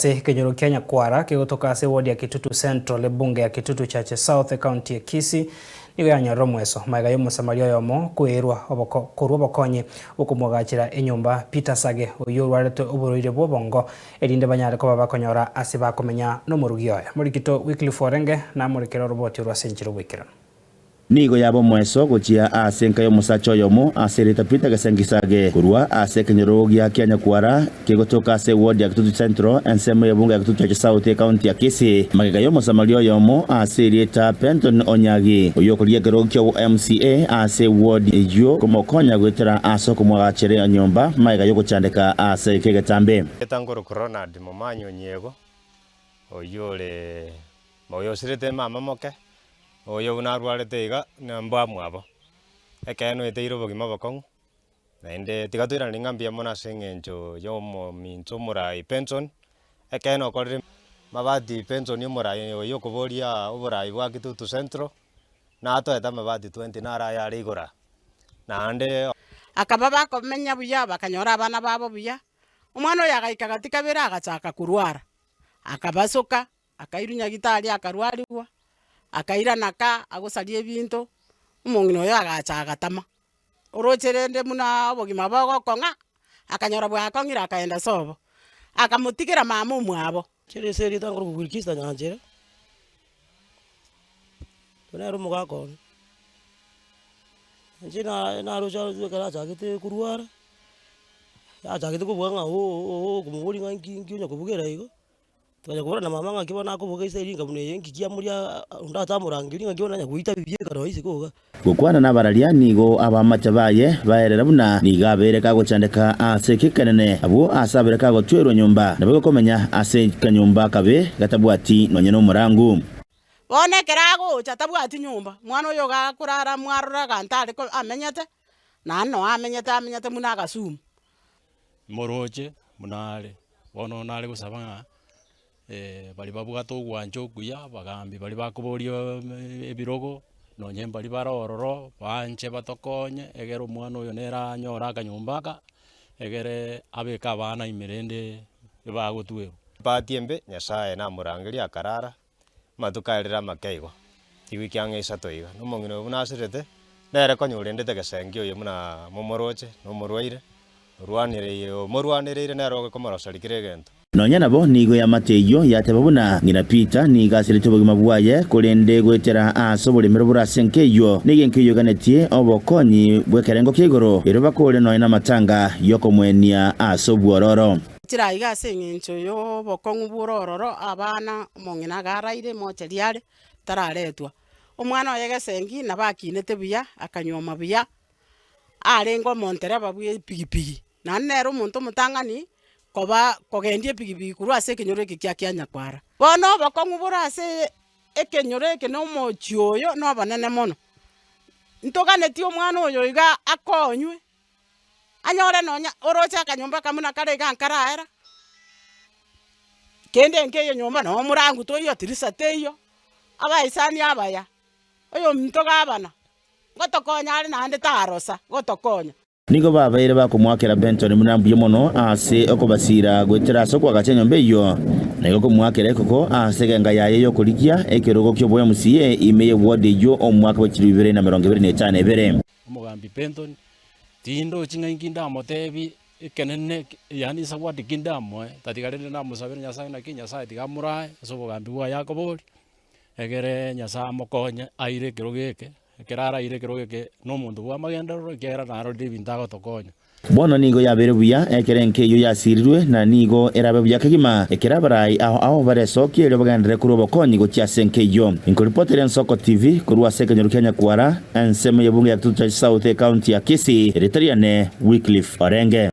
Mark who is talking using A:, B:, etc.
A: Ase ekenyoro kia Nyakwara kegotoka ase eward ya Kitutu Central, ebunge ya Kitutu Chache South, ecounty ya Kisii, nigo yanyorire omweso magega y'omosamaria oyomo koerwa oboko korwa obokonyi bw'okomwagachera enyomba Peter Sage oyio orwarete oborwaire bw'obongo erinde banyare koba bakonyora ase bakomenya nomorugi oye. Morikito Wycliffe Orenge namorekere oroboti orwo ase enchera oboikeranu.
B: Nigo yaba omoeso gochia ase enka y'omosacha oyomo ase erieta Peter Gesengisage, korwa ase ekenyoro gia Kianyakwara kegotoka ase eward ya Kitutu Central, ensemo y'ebunge ya Kitutu Chache South, ekaunti ya Kisii. Magega y'Omosamaria oyomo ase erieta Penton Onyagi, oyio okorigia ekerogo kia MCA ase eward eyio komokonya goetera ase okomwagachera enyomba magega y'ogochandeka ase eke egetambe.
C: Erieta nkorokwa Ronald Momanyi Onyiego, oyio ore oyosirete mama moke. Oyo buna arwarete iga, na mbamwabo, ekeene oeteire obogima obokong'u, naende tiga toiranerie ng'a mbuya mono ase eng'encho ya omominto omorai Benson, ekeene okorire mabati Benson omorai oyio okoboria oborai bwa Kitutu Central, natoete amabati 20 naro ayare igoro aa, naende.
D: Akaba bakomenya buya, bakanyora abana babo buya. Omwana oyo agaika gati kabere agachaka korwara, akabasoka. Akairwa nyagitari akarwarigwa, akairana ka agosaria ebinto, omong'ina oyo agacha agatama. Oroche rende buna obogima bogokong'a, akanyora bwakong'ire akaenda sobo, akamotigera mama omwabo.
E: Chire ase erieta nkorokwa Wilkista Nyanchera, oyo nere omogaka one. Inche na naroche aroche ekero achagete korwara, achagete kobuga ng'a ooh ooh ooh okomoboria ng'a nki nki onya kobugera igo. Twanya kobora na mama ng'aki bono akoboka ase eringa buna eye, nki kiamoria onde atamorangeria ng'aki bono anya goita bibieka roho isiko iga.
B: Gokwana nabararia nigo abaamate baye baerera buna nigo abeire kagochandeka ase ekekenene, abwo aase abeire kagotwerwa nyomba, naboigo komenya ase akanyomba akabe gatabwati nonya nomorangu.
D: Bono ekero agocha tabwati nyomba, mwana oyo iga akorara mwarora aganto are ko amenyete, naende noo amenyete amenyete buna agasumu.
F: Moroche buna are, bono nare gosaba ng'a baria babwate ogwancha okuya, abagambi baria bakoboria ebirogo, nonye mbaria bare ororo, baanche batokonye, egere omwana oyo nere anyore akanyomba aka, egere abeke abana ime rende ebagotwerwa.
C: Bahati embe, Nyasaye namorangeria akarara, amatuko aerire amake igo, chiwiki ang'e isato iga, na omong'ina oyo buna asirete, nere konya orendete egesengi oyo buna momoroche, na omorwaire, orwanereire omorwanereire nere okomoroseria kera egento.
B: Nonya nabo nigo eamate eyio yateba buna ng'ina Peter nigo asirete obogima bwaye, korende goetera aase oboremero bore ase enka eyio, nigo enka eyio eganetie obokonyi bw'ekerengo kia igoro, erio bakore nonya namatanga y'okomoenia ase obwororo.
D: Chire aiga ase eng'encho y'obokong'u bore ororo, abana, omong'ina iga araire, mocheri are, tararetwa. Omwana oye gesengi nabo akinete buya, akanyuoma buya, arenge omontereba bwa epigipigi, naende nere omonto omotang'ani koba kogendia epigipigi korwa ase ekenyoro eke kia kianyakwara. Bono obokong'u bore ase ekenyoro eke na omochie oyo na obonene mono. Ntoganetie omwana oyo iga akonywe. Anyore nonya oroche akanyomba kamuna kare iga nkaraera, kende nkeiyo nyomba noo omorangu toiyo tirisa teiyo, abaisani abaya, oyominto gabana, ngotokonya are naende tarosa gotokonya.
B: Nigo babeire bakomoakera Benton buna mbuya mono ase okobasiira goetera ase okoagacha enyomba eyio, na igo komoakera ekoko ase egenga yaye y'okorigia ekerogo ki'obo-MCA ime y'eward eyio omwaka bwe chilifu ibere na emerongo ebere na etano ebere.
F: Omogambi Benton, tindochi ng'a inki ndamotebi ekenene yaani esawadi ki ndamoe, tatiga rende namosabere Nyasaye naki Nyasaye tiga amorae ase obogambi bwaye akobori, egere Nyasaye amokonye aire ekerogo eke, ekero araire ekerogo eke na omonto bwa amagenderero ekiagera narorire ebinto agotokonya.
B: Bono nigo yabeire buya ekero enka eyio yasirirwe, na nigo erabe buya kegima ekero abarai ao ao baresokie erio bagenderere korua obokonyi gochia ase enka eyio. Inkoripotera Ensoko TV korwa ase ekenyoro kia Nyakwara, ensemo y'ebunge ya Kitutu Church South, ecounty ya Kisii, erieta riane Wycliffe Orenge.